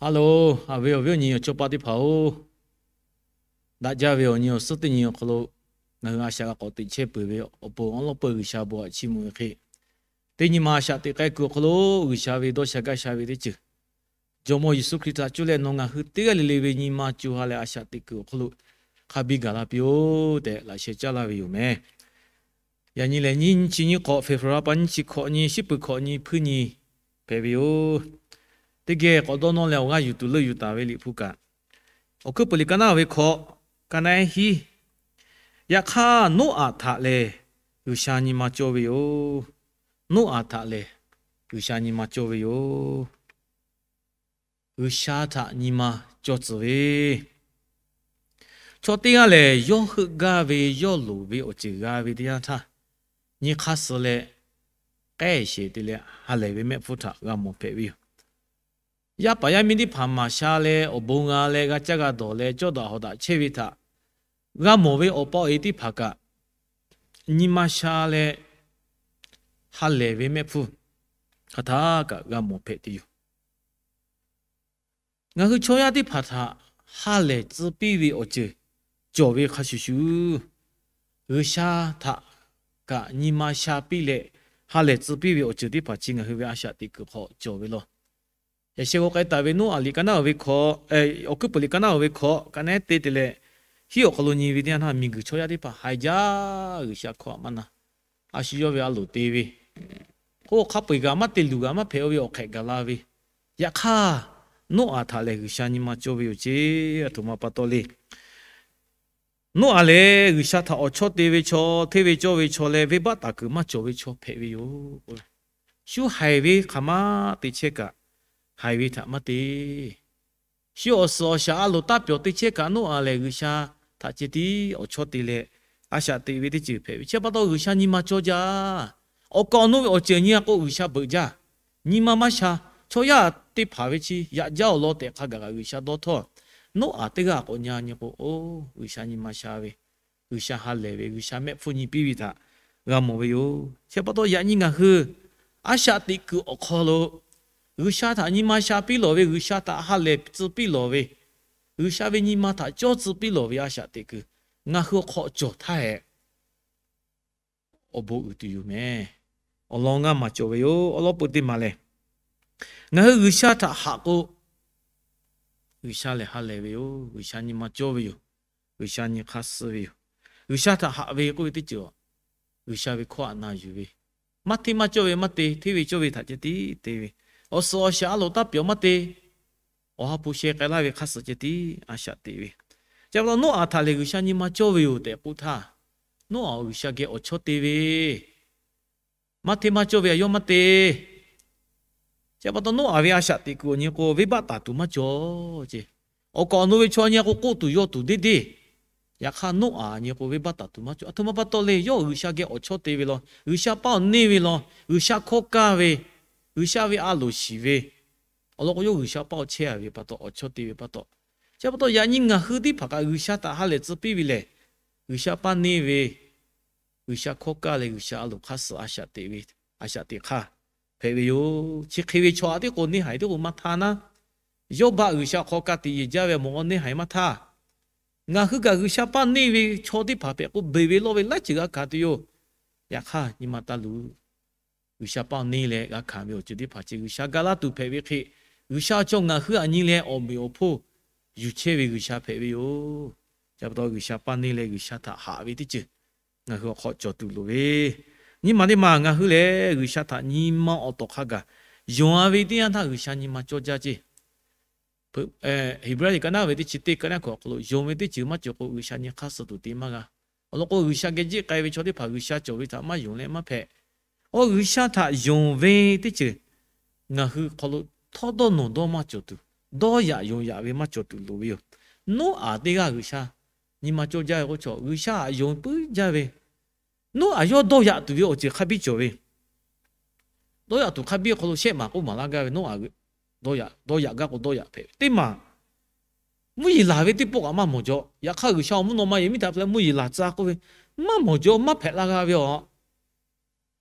Hello, a ve awˬ viˉ awˬ nyi awˬ chawˇ paˆ teˇ hpaˍ-oˬ, daꞈ jaˇ ve awˬ nyi awˬ suhˉ teˇ nyi awˬ hk'aw lo ngaˬ hui a shaꞈ g'a k'awꞈ teꞈ chehˇ peuˬ ve awˬ pon awˉ lawˉ peuˬ G'uiˬsha bon htaꞈ chiˇ mvuh ve hk'e, teˇ nyi ma a shaꞈ teꞈ k'ai kuiˬ awˬ hk'aw lo G'uiˬsha ve dawˇ sha gaˇ sha ve teˇ ceuˬ, Jawˇmawˇ Yeˍsuˆ Hkriꞈ htaꞈ cuˇ leh nawˬ ngaˬ hui teˇ g'aˇ le le ve nyi ma co ha leh a shaꞈ teꞈ kuiˬ awˬ hk'aw lo hk'a biˇ gaˬ la piˇ-oˆ tehꞈ laꞈ sheh caˉ laˇ ve yoˬ meh. Yaꞈ nyi lehˬ, nyiˇ nyi chi nyiˇ hk'awꞈ, February pa nyiˇ chi hkawꞈ nyi, shiˉ peuˬ hkawꞈ nyi, hpuiˇ nyi hpehꞈ ve yoˬ. Teˇ geh k'awꞈ dawˇ nawˇ leh awˬ g'aˇ yuˬ tuˬ leuˆ yuˬ taˍ ve Liꞈ hpu kaꞈ, Awˬ hkuiˉ peuˬ liꞈ ka naˉ ve hkawꞈ, ka naˉ hiˉ. Yaꞈ hk'aˇ, Noˉaꞈ htaꞈ lehˬ G'uiˬsha nyi ma cawˇ ve yoˬ. Noˉaꞈ htaꞈ lehˬ G'uiˬsha nyi ma cawˇ ve yoˬ. G'uiˬsha htaꞈ nyi ma cawˇ tcuh ve, chaw teˇ g'aˇ lehˬ, yawˇ heuˆ gaˇ ve yawˇ loˍ ve awˬ ceuˬ g'a ve teˇ yanˇ htaˇ, nyi hk'aˇ suh leh k'ehˆ sheˍ te leh ha lehˬ ve mehˆ hpfuhˇ htaꞈ g'a mawˬ hpehꞈ ve yoˬ. Yaˇ paˍ yaˇ miˇ teˇ hpaˍ maˍ sha leh awˬ bon g'a leh g'a caˇ g'a dawˬ leh cawˇ daꞈ hawˍ daꞈ chehˇ ve htaꞈ g'a mawˬ ve awˬ pa awˬ e teˇ hpaˍ kaꞈ, nyi ma sha leh ha lehˬ ve mehˆ hpfuhˇ hk'aˬ htaˇ kaꞈ g'a mawˬ hpehꞈ tuˬ yoˬ. Ngaˬ hui chaw yaˇ teˇ hpaˍ htaꞈ ha lehˬ tcuh piˇ ve awˬ ceuˬ cawˬ ve hk'a shuˍ shuˍ, G'uiˬsha htaꞈ kaꞈ nyi ma sha piˇ leh ha lehˬ tcuh piˇ ve awˬ ceuˬ teˇ hpaˍ chi ngaˬ hui ve a shaꞈ teꞈ kuiˬ hk'aw cawˬ ve law. Yaꞈ sheh g'aw k'ai taˍ ve Noˉaꞈ liꞈ ka naˉ ve hkawꞈ, Awˬ hkuiˉ peuˬ liꞈ ka naˉ ve hkawꞈ ka naˉ te te leh, hiˉ awˬ hk'aw lo nyi ve teˇ yanˇ htaˇ, miˬguiˬ chaw yaˇ teˇ hpaˍ haiˬ jaˇ, G'uiˬsha hkawˇ a maˇ na. A shu yawˇ ve a loˍ te ve, k'o hk'a peu-eˬ g'a maˇ te luˬ g'a maˇ hpehꞈ-o ve awˬ hk'ehꞈ gaˬ la ve. Yaꞈ hk'aˇ, Noˉaꞈ htaꞈ lehˬ G'uiˬsha nyi ma cawˇ ve yoˬ ceˇ. A htoꞈ ma pa taw le. Noˉaꞈ lehˬ G'uiˬsha htaꞈ awˬ chawˇ te ve chaw, hteˇ ve cawˇ ve chaw leh venˇbaˆ taˍ kuiˬ maˇ cawˬ ve chaw hpehꞈ ve yoˬ. Shu haiˬ ve hk'aˬ ma te chehˇ kaꞈ, haiˬ ve htaꞈ maˇ te. Shu awˬ suhˍ awˬ shaˍ a loˍ taˇ pyawˬ te chehˇ kaꞈ, Noˉaꞈ lehˬ G'uiˬsha htaꞈ ceh tiˉ awˬ chawˇ te leh a shaꞈ teꞈ ve teˇ ceuˬ hpehꞈ ve chi pa taw, G'uiˬsha nyi ma cawˇ jaˇ. Awˬ kaˍ awˬ nu ve awˬ ceuˬ nyi a k'o G'uiˬsha beuꞈ jaˇ. Nyi ma maˇ sha. Chaw yaˇ teˇ hpaˍ ve chi yaꞈ jaˇ awˬ lawn tehꞈ hk'a gaˬ kaꞈ G'uiˬsha dawˇ htawˇ, Noˉaꞈ teˇ g'aˇ k'awꞈ nyi a nyi k'o, oˇ, G'uiˬsha nyi ma sha ve, G'uiˬsha ha lehˬ ve, G'uiˬsha mehˆ hpfuhˇ nyi piˇ ve htaꞈ g'a mawˬ ve yoˬ. Chi pa taw yaꞈ nyi ngaˬ hui a shaꞈ teꞈ kuiˬ awˬ hk'aw lo G'uiˬsha htaꞈ nyi ma sha piˇ lawˬ ve, G'uiˬsha htaꞈ ha lehˬ tcuh piˇ lawˬ ve, G'uiˬsha ve nyi ma htaꞈ cawˇ tcuh piˇ lawˬ ve a shaꞈ teꞈ kuiˬ ngaˬ hui awˬ hk'aw cawˬ htaˇ hehꞈ, awˬ bon uiˍ tuˬ yoˬ meh. Awˬ lawn ngaˇ maˬ cawˬ ve yoˬ. Awˬ lawn peu teˇ maˬ lehˬ, ngaˬ hui G'uiˬsha htaꞈ haꞈ k'o, G'uiˬsha lehˬ ha lehˬ ve yoˬ. G'uiˬsha nyi ma cawˇ ve yoˬ. G'uiˬsha nyi hk'aˇ suh ve yoˬ. G'uiˬsha htaꞈ haꞈ ve k'oˆ ve teˇ ceuˬ, G'uiˬsha ve hkawˇ htaꞈ na yuˬ ve, maˇ hteˇ maˇ cawˇ ve maˇ te, hteˇ ve cawˇ ve htaꞈ ceh tiˉ te ve, awˬ suhˍ awˬ shaˍ a loˍ taˇ pyawˬ maˇ te, Awˬ ha hpu sheh k'ai laˇ ve hk'aˇ suh ceh tiˉ a shaꞈ teꞈ ve. Chi pa taw Noˉaꞈ htaꞈ lehˬ G'uiˬsha nyi ma cawˇ ve yoˬ tehꞈ k'oˆ htaˇ, Noˉaꞈ G'uiˬsha geh awˬ chawˇ te ve, maˇ hteˇ maˇ cawˇ ve a yawˇ maˇ te. Chi pa taw Noˉaꞈ ve a shaꞈ teꞈ kuiˬ awˬ nyi k'o, venˇbaˆ taˍ tuˬ maˇ cawˬ ceˇ. Awˬ kaˍ awˬ nu ve chaw nyi a k'o, k'oˆ tuˬ yaw tuˬ deˇ deˇ. Yaꞈ hk'aˇ, Noˉaꞈ nyi k'o, venˇbaˆ taˍ tuˬ maˇ cawˬ. A htoꞈ ma pa taw le, yawˇ G'uiˬsha geh awˬ chawˇ te ve law, G'uiˬsha paˇ awˬ neˇ ve law, G'uiˬsha hkawˇ kaˇ ve, G'uiˬsha ve a loˍ shiˍ ve, awˬ lawn k'o, yawˇ G'uiˬsha paˇ awˬ chehˇ a ve pa taw, awˬ chawˇ te ve pa taw, chi pa taw yaꞈ nyi ngaˬ hui teˇ hpaˍ kaꞈ G'uiˬsha htaꞈ ha lehˬ tcuh piˇ ve lehˬ, G'uiˬsha paˇ neˇ ve, G'uiˬsha hkawˇ kaˇ leh G'uiˬsha a loˍ hk'aˇ suh a shaꞈ teꞈ ve, a shaꞈ teꞈ hk'aˇ hpehꞈ ve yoˬ. Chi hk'e ve chaw a tiˉ k'o neˇ haiˬ tiˉ k'o maˇ htaˇ naˉ, Yawˇbaˆ G'uiˬsha hk'aw ka tiꞈ yeˬ jaˇ ve mawˬ g'awˇ neˇ haiˬ maˇ htaˇ, ngaˬ hui kaꞈ G'uiˬsha paˇ neˇ ve chaw teˇ hpaˍ hpehꞈ k'o, beˬ ve lawˇ ve laiˉ ceuˬ g'a hkanˍ tuˬ yoˬ. Yaꞈ hk'aˇ, nyi ma taˇ luˬ. G'uiˬsha paˇ neˇ leh g'a hkanˍ ve awˬ ceuˬ teˇ hpaˍ chi G'uiˬsha ga laˇ tuˬ hpehꞈ ve hk'e, G'uiˬsha chaw ngaˬ hui aꞈ nyi leh awˬ meꞈ awˬ hponˇ yuˬ chehˇ ve G'uiˬsha hpehꞈ ve yoˬ. Chi pa taw G'uiˬsha paˇ neˇ leh G'uiˬsha htaꞈ haꞈ ve teˇ ceuˬ ngaˬ hui awˬ hk'aw cawˬ tuˬ loˍ ve, nyi ma teˇ maˬ ngaˬ hui lehˬ G'uiˬsha htaꞈ nyi ma awˬ tawˍ hk'a gaˬ yonˍ a ve teˇ yanˇ htaˇ G'uiˬsha nyi ma cawˇ jaˇ ceˇ. Heˍbrehˇ liꞈ ka naˉ ve teˇ chi teˇ ka naˉ hkawꞈ awˬ hk'aw lo, yonˍ ve teˇ ceuˬ maˇ cawˬ k'o G'uiˬsha nyi hk'aˇ suh tuˬ te maˇ g'a. Awˬ lawn k'o, G'uiˬsha geh jiˆ k'ai ve chaw teˇ hpaˍ G'uiˬsha cawˬ ve htaꞈ maˇ yonˍ leh maˇ hpehꞈ. Awˬ, G'uiˬsha htaꞈ yonˍ ve teˇ ceuˬ ngaˬ hui hk'aw lo htawˇ dawˇ nawˬ dawˇ maˇ cawˬ tuˬ, dawˇ yaꞈ yonˍ yaꞈ ve maˇ cawˬ tuˬ loˍ ve yoˬ. Noˉaꞈ teˇ g'aˇ G'uiˬsha nyi ma cawˇ jaˇ ve k'o, chaw G'uiˬsha haꞈ yonˍ puiˉ jaˇ ve, Noˉaꞈ yawˇ dawˇ yaꞈ tuˬ ve awˬ ceuˬ hk'a biˇ cawˬ ve, dawˇ yaꞈ tuˬ hk'a biˇ awˬ hk'aw lo shehˆ maˬ k'oˆ maˍ laˇ gaˇ ve Noˉaꞈ, dawˇ yaꞈ, dawˇ yaꞈ gaˇ k'o dawˇ yaꞈ hpehꞈ ve teˇ maˬ, mvuhˇ yeˬ laˬ ve teˇ pawˆ kaꞈ maˇ mawˬ jaw. Yaꞈ hk'aˇ, G'uiˬsha awˬ mvuhˇ naw ma yehˬ miˉ htaꞈ hpu leh mvuhˇ yeˬ laˬ tcuh k'oˆ ve, maˇ mawˬ jaw maˇ hpehꞈ la g'a ve aˬ.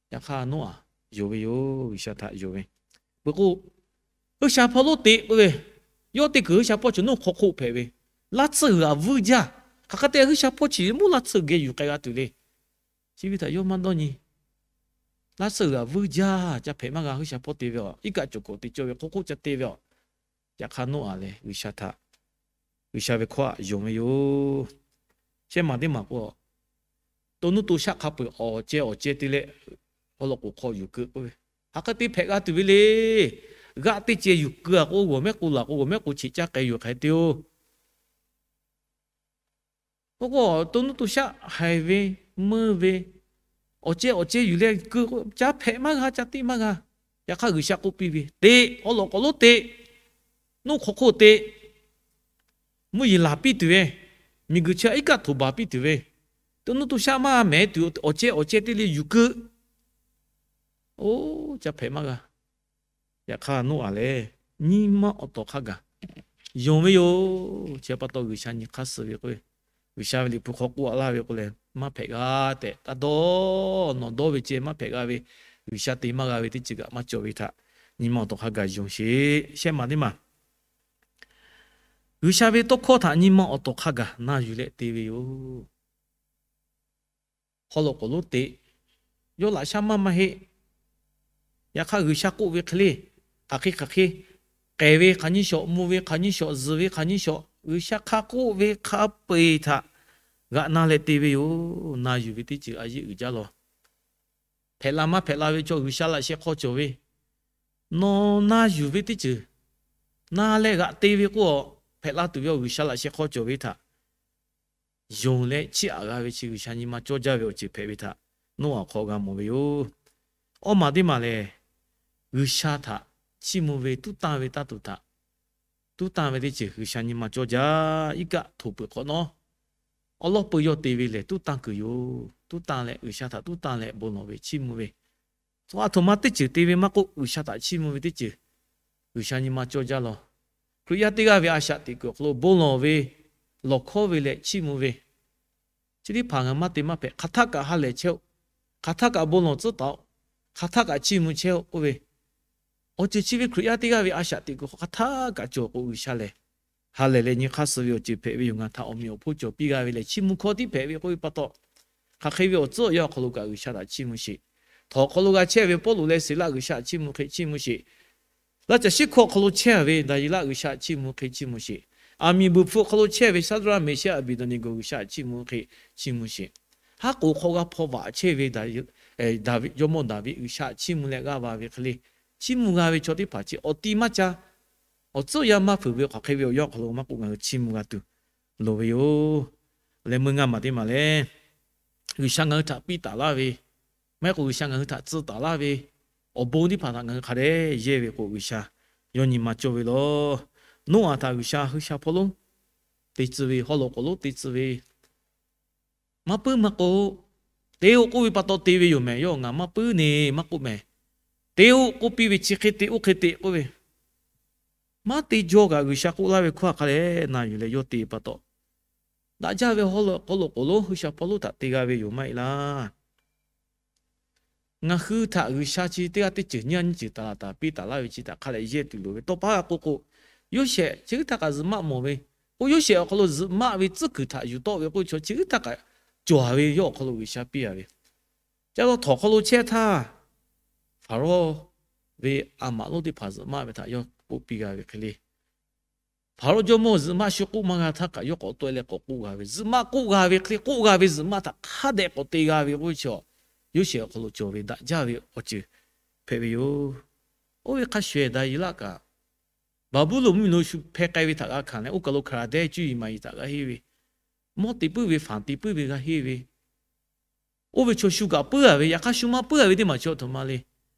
Yaꞈ hk'aˇ, Noˉaꞈ yonˍ ve yoˬ. G'uiˬsha htaꞈ yonˍ ve, peuˬ k'o, G'uiˬsha hpawˇ lonˉ teꞈ k'oˆ ve, Yawˇ te kuiˬ G'uiˬsha hpawˇ chi nuˇ hk'awꞈ hk'oˆ hpehꞈ ve, laˇ tsuhˇ g'uiˬ aꞈ vuiˇ jaˇ. Hk'aˬ hk'e te G'uiˬsha hpawˇ chi muˇ laˇ tsuhˇ geh yuˬ k'ai g'a tuˬ le. Chi ve htaꞈ yawˇ maˇ dawˇ nyi. Laˇ tsuhˇ g'uiˬ aꞈ vuiˇ jaˇ, ca hpehꞈ maˇ g'a. G'uiˬsha hpawˇ te ve aˬ, iˉ kaˆ cawˬ k'oˍ te cawˇ ve hk'oˆ hk'oˆ ca te ve aˬ. Yaꞈ hk'aˇ Noˉaꞈ lehˬ G'uiˬsha htaꞈ, G'uiˬsha ve hkawˇ htaꞈ yonˍ ve yoˬ. Shehˆ maˬ teˇ maˬ k'o, to nuˇ to shaˆ hk'a peu-eˬ awˬ ceh awˬ ceh te leh, haw loꞈ k'oˍ hk'aw yuˬ keu k'oˆ ve, hk'aˬ hk'e te hpehꞈ g'a tuˬ ve le. G'aˆ teˇ ceh yuˬ keu-a k'o, g'awˬ mehˉ k'o laˬ k'o, g'awˬ mehˉ k'o cheꞈ caˇ k'ai yuˬ hk'e te-o. K'o k'o, to nuˇ to shaˆ haiˬ ve, meuˇ ve, awˬ ceh awˬ ceh yuˬ leh keu k'o, ca hpehꞈ maˇ g'a, ca te maˇ g'a. Yaꞈ hk'aˇ G'uiˬsha k'oˆ piˇ ve, Teꞈ, haw loꞈ k'oˍ lonˉ teꞈ, nuˇ hk'awꞈ hk'oˆ teꞈ, mvuhˇ yeˬ laˬ piˇ tuˬ ve, miˬguiˬ chi iˉ kaˆ htoꞈ baˬ piˇ tuˬ ve, to nuˇ to shaˆ maˇ mehˍ tuˬ awˬ ceh awˬ ceh te leh yuˬ keu. Oˇ, ca hpehꞈ maˇ g'a. Yaꞈ hk'aˇ Noˉaꞈ lehˬ nyi ma awˬ tawˍ hk'a gaˬ yonˍ ve yoˬ. Chi pa taw G'uiˬsha nyi hk'aˇ suh ve k'o, G'uiˬsha ve Liꞈ hpu hk'aw k'oˆ a laˇ ve k'o lehˬ, maˇ hpehꞈ g'a tehꞈ taˇ dawˇ. Nawˬ dawˇ ve ceh maˇ hpehꞈ g'a ve, G'uiˬsha te maˇ g'a ve teˇ ceuˬ kaꞈ maˇ cawˬ ve htaꞈ nyi ma awˬ tawˍ hk'a gaˬ yonˍ sheˍ. Shehˆ maˬ teˇ maˬ, G'uiˬsha ve tawˇ hkawˇ htaꞈ nyi ma awˬ tawˍ hk'a gaˬ na yuˬ leh te ve yoˬ. Haw loꞈ k'oˍ lonˉ teꞈ, yawˇ laꞈ shaˉ maˇ maˇ heˆ. Yaꞈ hk'aˇ G'uiˬsha k'oˆ ve hk'e le, hk'aˬ hk'e hk'aˬ hk'e, k'ehˬ ve hk'aˬ nyi shawˍ, mvuh ve hk'aˬ nyi shawˍ, zuhˬ ve hk'aˬ nyi shawˍ, G'uiˬsha hk'a k'oˆ ve hk'a peu-eˬ htaꞈ g'aꞈ na leh te ve yoˬ. Na yuˬ ve teˇ ceuˬ a yeˇ uiˍ jaˇ law. Hpehꞈ la maˇ hpehꞈ la ve chaw G'uiˬsha laꞈ sheh hk'aw cawˬ ve, nawˬ na yuˬ ve teˇ ceuˬ na leh g'aꞈ te ve k'o, hpehꞈ la tuˬ ve awˬ G'uiˬsha laꞈ sheh hk'aw cawˬ ve htaꞈ yonˍ leh chiˇ aꞈ g'a ve chi G'uiˬsha nyi ma cawˇ jaˇ ve awˬ ceuˬ hpehꞈ ve htaꞈ Noˉaꞈ hk'aw g'a mawˬ ve yoˬ. Awˇ maˬ teˇ maˬ lehˬ, G'uiˬsha htaꞈ chiˇ mvuh ve tuˉ tanˇ ve taˇ tuˬ htaꞈ, tuˉ tanˇ ve teˇ ceuˬ G'uiˬsha nyi ma cawˇ jaˇ. Iˉ kaˆ htoꞈ peuˬ hk'awꞈ nawˉ, awˉ lawˉ peu yawˇ te ve lehˬ tuˉ tanˇ kuiˬ yoˬ. Tuˉ tanˇ leh G'uiˬsha htaꞈ tuˉ tanˇ leh bon lawˬ ve chiˇ mvuh ve, a htoꞈ ma teˇ ceuˬ te ve maˇ k'oˆ, G'uiˬsha htaꞈ chiˇ mvuh ve teˇ ceuˬ G'uiˬsha nyi ma cawˇ jaˇ law. Hkriꞈ yaˇ teˇ g'aˇ ve a shaꞈ teꞈ kuiˬ awˬ hk'aw lo bon lawˬ ve, lawˬ hkawˇ ve leh chiˇ mvuh ve, chi teˇ hpaˍ ngaˬ maˇ te maˇ hpehꞈ. Hk'aˬ htaˆ kaꞈ ha lehˬ chehˇ-oˆ. Hk'aˬ htaˆ kaꞈ bon lawˬ tcuhˉ taˍ-oˆ. Hk'aˬ htaˆ kaꞈ chiˇ mvuh chehˇ-oˆ k'oˆ ve, awˬ ceuˬ chi ve Hkriꞈ yaˇ teˇ g'aˇ ve a shaꞈ teꞈ kuiˬ hk'aˬ htaˆ kaꞈ cawˬ k'o, G'uiˬsha lehˬ ha lehˬ leh nyi hk'aˇ suh ve awˬ ceuˬ hpehꞈ ve yoˬ. Ngaˬ htaꞈ awˬ meꞈ awˬ hponˇ cawˬ piˇ g'a ve lehˬ chiˇ mvuh hkawˇ tiˉ hpehꞈ ve k'oˆ ve pa taw, hk'aˬ hk'e ve awˬ tcuhˉ awˬ yanˇ awˬ hk'aw lo kaꞈ G'uiˬsha htaꞈ chiˇ mvuh sheˍ. Htawnˍ hk'aw lo g'a chehˇ ve Pawˇluꞈ leh Siˍlaˆ G'uiˬsha htaꞈ chiˇ mvuh hk'e chiˇ mvuh sheˍ. Laˇ caˬ shiˉ hkawˇ awˬ hk'aw lo chehˇ ve Daˍyeˍlaˆ G'uiˬsha htaꞈ chiˇ mvuh hk'e chiˇ mvuh sheˍ. Aˬ miˍ buiˬ hpfuh awˬ hk'aw lo chehˇ ve Saˍdraˆ, Meˍshaˆ, Aˍbeˍdaˍneˍgoˍ G'uiˬsha htaꞈ chiˇ mvuh hk'e chiˇ mvuh sheˍ. Haˉ k'oˍ hk'aw g'a hpaw vaꞈ chehˇ ve Daˍyeˍ, Daˍviˆ, jawˇmawˇ Daˍviˆ G'uiˬsha htaꞈ chiˇ mvuh leh g'aˇ va ve hk'e le, chiˇ mvuh g'a ve chaw teˇ hpaˍ chi awˬ ti maˇ ca, awˬ tcuhˉ yanˇ maˇ fuiˍ ve hk'aˬ hk'e ve awˬ yanˇ awˬ hk'aw lo maˇ k'oˆ, ngaˬ hui chiˇ mvuh g'a tuˬ loˍ ve yoˬ. Leh meuˇ ngaˇ maˬ teˇ maˬ lehˬ, G'uiˬsha ngaˬ hui htaꞈ piˇ taˍ laˇ ve, maˇ heˆ k'o G'uiˬsha ngaˬ hui htaꞈ tcuh taˍ laˇ ve awˬ bon teˇ hpaˍ htaꞈ ngaˬ hui hk'a dehꞈ yehˇ ve k'o, G'uiˬsha yawˇ nyi ma cawˇ ve law. Noˉaꞈ htaꞈ G'uiˬsha hui sha hpawˇ lonˉ te tcuh ve, haw loꞈ k'oˍ lonˉ te tcuh ve, maˇ puiˉ maˇ k'oˆ, te-oˆ k'oˆ ve pa taw te ve yoˬ mehˍ. Yawˇ ngaˬ maˇ puiˉ ne maˇ k'oˆ mehˍ. Te-oˆ k'oˆ piˇ ve, chi hk'e te oˇ hk'e te k'oˆ ve, maˇ te jaw kaꞈ G'uiˬsha k'oˆ laˇ ve hkawˇ hk'a dehꞈ na yuˬ leh yawˇ te pa taw, daꞈ jaˇ ve haw loꞈ k'oˍ lonˉ hui sha hpawˇ lonˉ htaꞈ te g'a ve yoˬ maˇ heˆ laˇ. Ngaˬ hui htaꞈ G'uiˬsha chi teˇ g'aˇ teˇ ceuˬ nyiˇ g'aˇ nyiˇ ceuˬ taˍ laˬ taˍ piˇ taˍ laˇ ve chi htaꞈ hk'a dehꞈ yehˇ tuˬ loˍ ve. Tawˇ pa g'a k'o k'o, Yoˇsehꞈ chi hk'e htaˇ kaꞈ zuhꞈ maˆ mawˬ ve, k'o Yoˇsehꞈ awˬ hk'aw lo zuhꞈ maˆ ve tcuhˉ kuiˬ htaꞈ yuˬ tawˆ ve k'oˆ ve chaw chi hk'e htaˇ kaꞈ cawˬ ve yawˇ awˬ hk'aw lo G'uiˬsha piˇ a ve, ca la htawnˍ hk'aw lo chehˇ htaˇ, Hpaˍrawˇ ve a maꞈ lonˉ teˇ hpaˍ zuhꞈ maˆ ve htaꞈ yawˇ k'oˆ piˇ g'a ve hk'e le. Hpaˍrawˇ jawˇmawˇ zuhꞈ maˆ shu k'oˆ maˇ g'a htaˇ kaꞈ yawˇ k'awꞈ tawˆ e leh k'awꞈ k'oˆ g'a ve, zuhꞈ maˆ k'oˆ g'a ve hk'e le, k'oˆ g'a ve zuhꞈ maˆ htaꞈ hk'a dehꞈ k'awꞈ te g'a ve k'oˆ ve chaw, Yoˇsehꞈ awˬ hk'aw lo cawˬ ve daꞈ jaˇ ve awˬ ceuˬ hpehꞈ ve yoˬ. Oˇ ve hk'a shuˍ ehˍ Daˍyeˍlaˆ kaꞈ, Baˍbuˍlonˍ mvuhˇmiˬ lo shu hpeh k'ai ve htaꞈ g'a hkanˍ leh, oˇ kaˬ lo Hkaˍraˍdehˇ cuˇ yiˍ maˍ yiˍ htaꞈ g'a henˇ ve, mawˇ te puiˉ ve fanˍ te puiˉ ve g'a henˇ ve, oˇ ve chaw shu kaꞈ puiˉ a ve, yaꞈ hk'aˇ shu maˇ puiˉ a ve teˇ maˬ chi a htoꞈ ma le.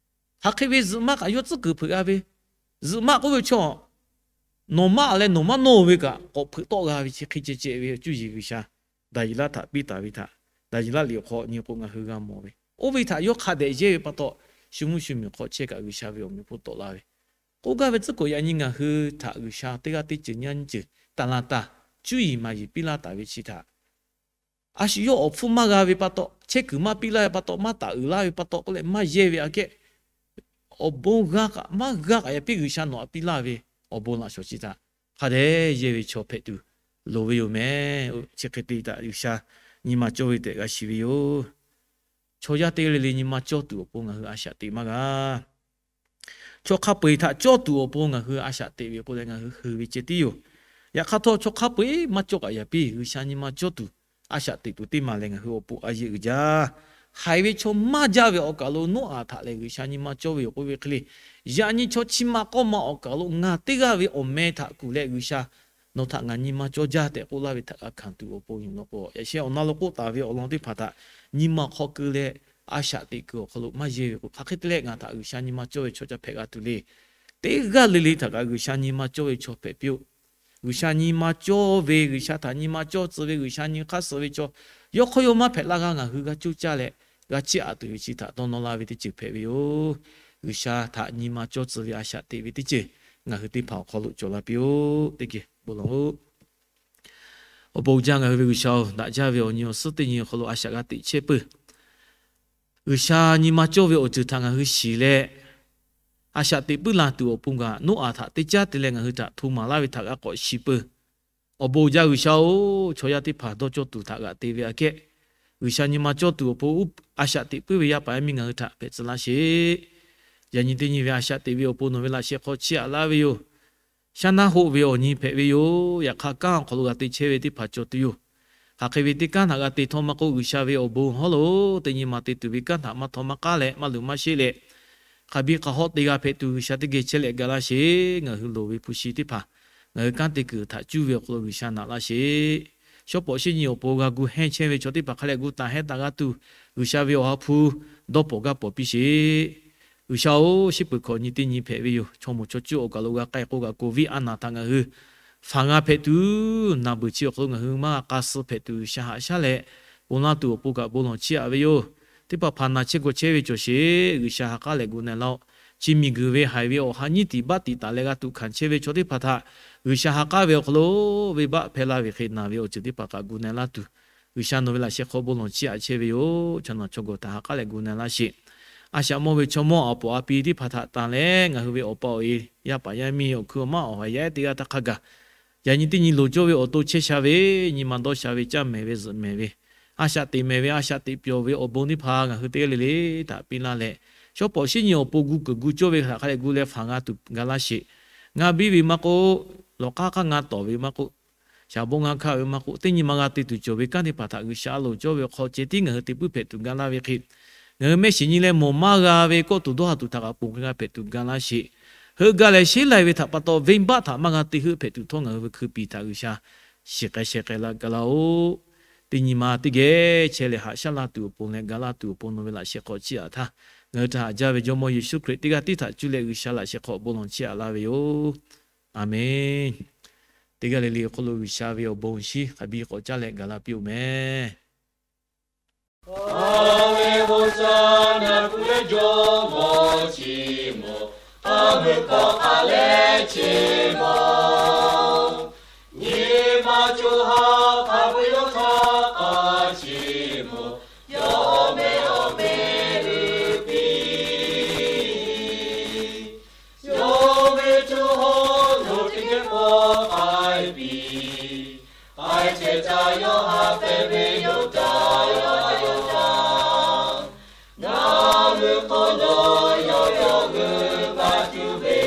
Hk'aˬ hk'e ve zuhꞈ maˆ kaꞈ yawˇ tcuhˉ kuiˬ hpeuꞈ g'a ve, zuhꞈ maˆ k'oˆ ve chaw, nawˬ maˆ leh nawˬ maˇ nawˇ ve kaꞈ k'awꞈ hpeuꞈ tawˆ g'a ve chi hk'e ceh ceh ve cuˇ yiˍ G'uiˬsha Daˍyeˍlaˆ htaꞈ piˇ taˍ ve htaꞈ Daˍyeˍlaˆ liꞈ awˬ hk'aw nyi k'o ngaˬ hui g'a mawˬ ve, oˇ ve htaꞈ yawˇ hk'a dehꞈ yehˇ ve pa taw, shu mvuhˇ shu miˬ hk'aw chehˇ kaꞈ G'uiˬsha ve awˬ meꞈ awˬ hponˇ tawˆ la ve, k'oˆ gaˇ ve tcuhˉ kuiˬ yaꞈ nyi ngaˬ hui htaꞈ G'uiˬsha teˇ g'aˇ teˇ ceuˬ nyiˇ g'aˇ nyiˇ ceuˬ taˍ laˬ taˍ cuˇ yiˍ maˍ yiˍ piˇ laˇ taˍ ve chi htaꞈ a shu yawˇ awˬ hpfuhˇ maˇ g'a ve pa taw, chehˇ kuiˬ maˇ piˇ laˇ ve pa taw, maˇ taˍ uiˍ laˇ ve pa taw k'oˆ leh maˇ yehˇ ve aꞈ kehˉ, awˬ bon g'a kaꞈ maˇ g'a kaꞈ yaꞈ piˇ G'uiˬsha nawˬ htaꞈ piˇ laˇ ve awˬ bon laꞈ shawˍ chi htaꞈ hk'a dehꞈ yehˇ ve chaw hpehꞈ tuˬ loˍ ve yoˬ meh. Chi hk'e te htaꞈ G'uiˬsha nyi ma cawˇ ve tehꞈ g'a shiˍ ve yoˬ. Chaw yaˇ teˇ g'aˇ le le nyi ma cawˇ tuˬ awˬ pon ngaˬ hui a shaꞈ teꞈ maˇ g'a. Chaw hk'a peu-eˬ htaꞈ cawˇ tuˬ awˬ pon ngaˬ hui a shaꞈ teꞈ ve k'o leh ngaˬ hui hui ve ceh tiˉ yoˬ. Yaꞈ hk'aˇ htawˇ, chaw hk'a peu-eˬ maˇ cawˇ kaꞈ yaꞈ piˇ, G'uiˬsha nyi ma cawˇ tuˬ a shaꞈ teꞈ tuˬ teˇ maˬ lehˬ, ngaˬ hui awˬ pon a yeꞈ uiˍ jaˇ. Haiˬ ve chaw maˇ jaˇ ve awˬ kaˬ lo Noˉaꞈ htaꞈ lehˬ G'uiˬsha nyi ma cawˇ ve yoˬ k'oˆ ve hk'e le, yaꞈ nyi chaw chi ma k'awˇ ma awˬ kaˬ lo ngaˬ teˇ g'aˇ ve awˬ meh htaꞈ kuˬ leh, G'uiˬsha nawˬ htaꞈ ngaˬ nyi ma cawˇ jaˇ tehꞈ k'oˆ laˇ ve htaꞈ g'a hkanˍ tuˬ awˬ pon yoˬ law k'o, yaꞈ sheh awˬ na lo k'oˆ taˍ ve awˬ lawn teˇ hpaˍ htaꞈ nyi ma hk'aw keu leh a shaꞈ teꞈ kuiˬ awˬ hk'aw lo maˇ yehˇ ve k'o, hk'aˬ hk'e te leh ngaˬ htaꞈ G'uiˬsha nyi ma cawˇ ve chaw ca hpehꞈ g'a tuˬ le. Teˇ g'aˇ le le htaꞈ kaꞈ G'uiˬsha nyi ma cawˇ ve chaw hpehꞈ piˇ-oˆ. G'uiˬsha nyi ma cawˇ ve, G'uiˬsha htaꞈ nyi ma cawˇ tcuh ve, G'uiˬsha nyi hk'aˇ suh ve chaw yawˇ hk'aw yawˇ maˇ hpehꞈ laˇ g'aˇ ngaˬ hui g'a coˇ caˇ leh g'a chiˇ aꞈ tuˬ ve chi htaꞈ dawˇ nawˇ laˇ ve teˇ ceuˬ hpehꞈ ve yoˬ. G'uiˬsha htaꞈ nyi ma cawˇ tcuh ve a shaꞈ teꞈ ve teˇ ceuˬ ngaˬ hui teˇ hpaˍ awˬ hk'aw lo cawˬ la piˇ-oˆ. Teˇ geh bon lawˬ-oˆ. Awˬ bon uiˍ jaˇ ngaˬ hui ve G'uiˬsha-oˬ, daꞈ jaˇ ve awˬ nyi awˬ suhˉ teˇ nyi awˬ hk'aw lo a shaꞈ g'a teꞈ chehˇ peuˬ. G'uiˬsha nyi ma cawˇ ve awˬ ceuˬ htaꞈ ngaˬ hui shiˍ leh, a shaꞈ teꞈ puiˉ la tuˬ awˬ pon kaꞈ Noˉaꞈ htaꞈ teˇ caˉ te leh ngaˬ hui htaꞈ hto maˍ laˇ ve htaꞈ g'a k'awꞈ shiˍ peuˬ. Awˬ bon uiˍ jaˇ G'uiˬsha-oˬ, chaw yaˇ teˇ hpaˍ dawˇ cawˇ tuˬ htaꞈ g'aꞈ te ve aꞈ kehˉ, G'uiˬsha nyi ma cawˇ tuˬ awˬ pon a shaꞈ teꞈ puiˉ ve yaˇ paˍ yaˇ miˇ ngaˬ hui htaꞈ hpehꞈ tcuh laˇ sheˍ. Yaꞈ nyi teˇ nyi ve a shaꞈ teꞈ ve awˬ pon nawˬ ve laꞈ sheh hk'aw chiˇ aꞈ laˇ ve yoˬ. Shaˉ naˉ hoˆ ve awˬ nyi hpehꞈ ve yoˬ. Yaꞈ hk'aˇ, kanˉ awˬ hk'aw lo g'a te chehˇ ve teˇ hpaˍ cawˬ tuˬ yoˬ. Hk'aˬ hk'e ve teˇ kanˉ htaꞈ g'a te htawˇ maˇ k'oˆ, G'uiˬsha ve awˬ bon hawˉ lo teˇ nyi ma te tuˬ ve kanˉ htaꞈ maˇ htawˇ maˇ k'aˉ leh maˇ luˬ maˇ sheˆ leh, hk'aˬ biˇ hk'aˬ hawˆ te g'a hpehꞈ tuˬ G'uiˬsha teˇ geh chehˇ leh ga laˇ sheˍ. Ngaˬ hui loˍ ve hpu shi teˇ hpaˍ ngaˬ hui kanˉ te kuiˬ htaꞈ cuˇ ve awˬ hk'aw lo G'uiˬsha naꞈ laˇ sheˍ. Shawˉ pawˍ shinˉ nyi awˬ pon g'a gu hehnˇ chehˇ ve chaw teˇ hpaˍ hk'a leh gu taˍ hehnˇ taˍ g'a tuˬ, G'uiˬsha ve awˬ ha hpu dawˇ pawˍ gaˇ pawˍ piˇ sheˍ. G'uiˬsha-oˬ, shiˉ peuˬ hkawꞈ nyi teˇ nyi hpehꞈ ve yoˬ. Chaw moˍ chaw cuˇ awˬ kaˬ lo g'a k'ai k'o kaꞈ, COVID a naˍ htaꞈ ngaˬ hui faˍ g'a hpehꞈ tuˬ, naˬ beuˬ chi awˬ hk'aw lo ngaˬ hui maˇ g'a k'a suh hpehꞈ tuˬ G'uiˬsha haꞈ shaˉ leh, ponˬ laˇ tuˬ awˬ pon kaꞈ bon lawˬ chiˇ aꞈ ve yoˬ. Teˇ hpaˍ hpaˍ naˬ chehˇ gawˬ chehˇ ve cawˬ sheˍ. G'uiˬsha ha k'aˉ leh gu na laˇ-oˆ. Chi miˬguiˬ ve haiˬ ve awˬ ha nyiˇ tiꞈ baˆ tiꞈ taˍ leh g'a tuꞈ hkanˍ chehˇ ve chaw teˇ hpaˍ htaꞈ G'uiˬsha ha k'aˉ ve awˬ hk'aw lo venˇbaˆ hpehˇ laˇ ve hk'e, naˬ ve awˬ ceuˬ teˇ hpaˍ kaꞈ gu na laˇ tuˬ, G'uiˬsha nawˬ ve laꞈ sheh hk'aw bon lawˬ chiˇ aꞈ chehˇ ve yoˬ. Chaw naˬ chaw gawˬ htaꞈ ha k'aˉ leh gu na laˇ sheˍ. A shaꞈ mawˇ ve chaw mawˇ awˬ pawˍ a pi teˇ hpaˍ htaꞈ tanˬ leh, ngaˬ hui ve awˬ pa awˬ e, yaˇ paˍ yaˇ miˇ, awˬ hkuiˉ awˬ maˇ awˬ ha yaˇ ehˉ teˇ g'aˇ htaˇ hk'a gaˬ, yaꞈ nyi teˇ nyi loˍ cawˇ ve awˬ to chehˇ sha ve, nyi ma dawˇ sha ve, caˇ mehˍ ve, zuhꞈ mehˍ ve, a shaꞈ teꞈ mehˍ ve, a shaꞈ teꞈ pyawˬ ve awˬ bon teˇ hpaˍ ngaˬ hui teˇ g'aˇ le le htaꞈ piˇ laˇ leh, shawˉ pawˍ shinˉ nyi awˬ pon gu kuiˬ gu cawˇ ve htaꞈ hk'a leh gu leh faˍ g'a tuˬ ga laˇ sheˍ. Ngaˇ biˇ ve maˇ k'oˆ, lawˬ k'aˉ k'aˉ ngaˇ tawˍ ve maˇ k'oˆ, shaˍ bon ngaˇ hkaˆ ve maˇ k'oˆ, teˇ nyi ma g'a te tuˬ cawˬ ve kanˉ teˇ hpaˍ htaꞈ G'uiˬsha a loˍ cawˇ ve hk'aw ceh tiˉ ngaˬ hui te puiˉ hpehꞈ tuˬ ga laˇ ve hk'e, ngaˬ hui mehˆ shiˍ nyi leh mawˬ maˇ g'a ve kawˆ tuˬ dawˇ ha tuˬ htaꞈ kaꞈ ponˬ hk'e g'a hpehꞈ tuˬ ga laˇ sheˍ. Heuˆ gaˇ leh sheˉ lai ve htaꞈ pa taw venˇbaˆ htaꞈ maˇ g'a te heuˆ hpehꞈ tuˬ htawˇ, ngaˬ hui ve hkui piˍ htaꞈ G'uiˬsha shiˍ k'ai sheh k'ai laˇ ga laˇ-oˆ. Teˇ nyi ma teˇ geh chehˇ leh haꞈ shaˉ laˇ tuˬ awˬ pon leh ga laˇ tuˬ awˬ pon nawˬ ve laꞈ sheh hk'aw chiˇ aꞈ htaˇ, ngaˬ hui htaꞈ haꞈ jaˇ ve Jawˇmawˇ Yeˍsuˆ Hkriꞈ teˇ g'aˇ tiˉ htaꞈ cuˇ leh G'uiˬsha laꞈ sheh hk'aw bon lawˬ chiˇ aꞈ laˇ ve yoˬ. Aˬmenˍ. Teˇ g'aˇ le le awˬ hk'aw lo G'uiˬsha ve awˬ bon shinˉ hk'a biˇ k'awꞈ caˇ leh gaˬ la piˇ-oˆ meh. Aˬ ve Hoˍsaˍnaˍ kuˬ leh Jawˇmawˇ chi mawˬ, a meuˇ hkawˇ k'aꞈ leh chi mawˬ, nyi ma co ha hk'a ve yawˇ htaˇ k'a chi mawˬ, yawˇ awˬ meh awˬ meh uiˍ piˇ. Yawˇ ve co ha yawˇ teˇ geh k'awꞈ k'ai piˇ. K'ai chehˇ caˇ yawˇ ha hpehꞈ ve yoˬ caˇ yawˇ yoˬ caˇ. Ngaˬ hui hk'aw lo yawˇ yawˇ g'euˆ g'a tuˬ ve,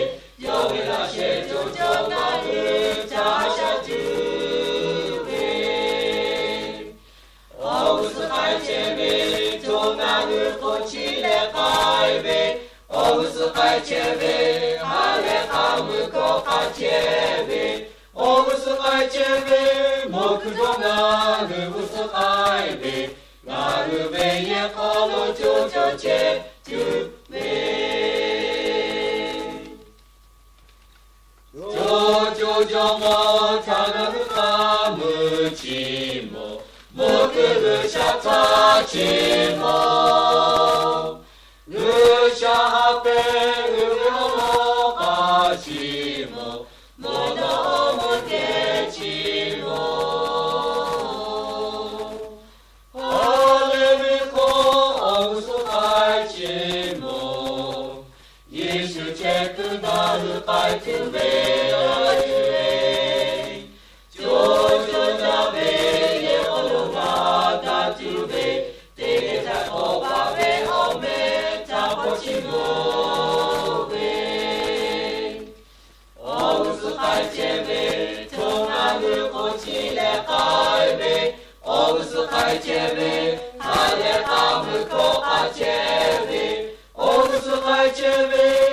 yawˇ ve laꞈ sheh co caˇ ngaˬ hui caˇ shaˉ tuˬ ve. Awˬ g'uˇ suhˍ k'ai chehˇ ve, co ngaˬ hui hk'oˆ chi leh k'ai ve, awˬ g'uˇ suhˍ k'ai chehˇ ve, ha leh k'a mui hkawˇ k'ai chehˇ ve, awˬ g'uˇ suhˍ k'ai chehˇ ve, mawˬ kuiˬ dawˇ ngaˬ hui g'uˇ suhˍ k'ai ve, ngaˬ hui ve yehˬ hk'aw lo co co chehˇ tuˬ ve. Co co Jawˇmawˇ htaꞈ ngaˬ hui k'aˉ mui chi mawˬ, mawˬ kuiˬ G'uiˬsha htaꞈ chi mawˬ. G'uiˬsha ha pehˍ uiˍ ve awˬ lawn k'aˉ chi mawˬ, mawˬ dawˇ mawˬ kehˬ chi mawˬ. Haˍleˍluˆ hkawˇ awˬ g'uˇ suhˍ k'ai chehˇ mawˬ. Yeˍsuˆ chehˇ kuiˬ ngaˬ hui k'ai tuˬ ve yoˬ. chi beuˬ ve, awˬ g'uˇ suhˍ k'ai chehˇ ve, chaw ngaˬ hui k'o chi leh k'ai ve, awˬ g'uˇ suhˍ k'ai chehˇ ve, ha leh k'a vuiˬ hkawˇ k'ai chehˇ ve, awˬ g'uˇ suhˍ k'ai chehˇ ve,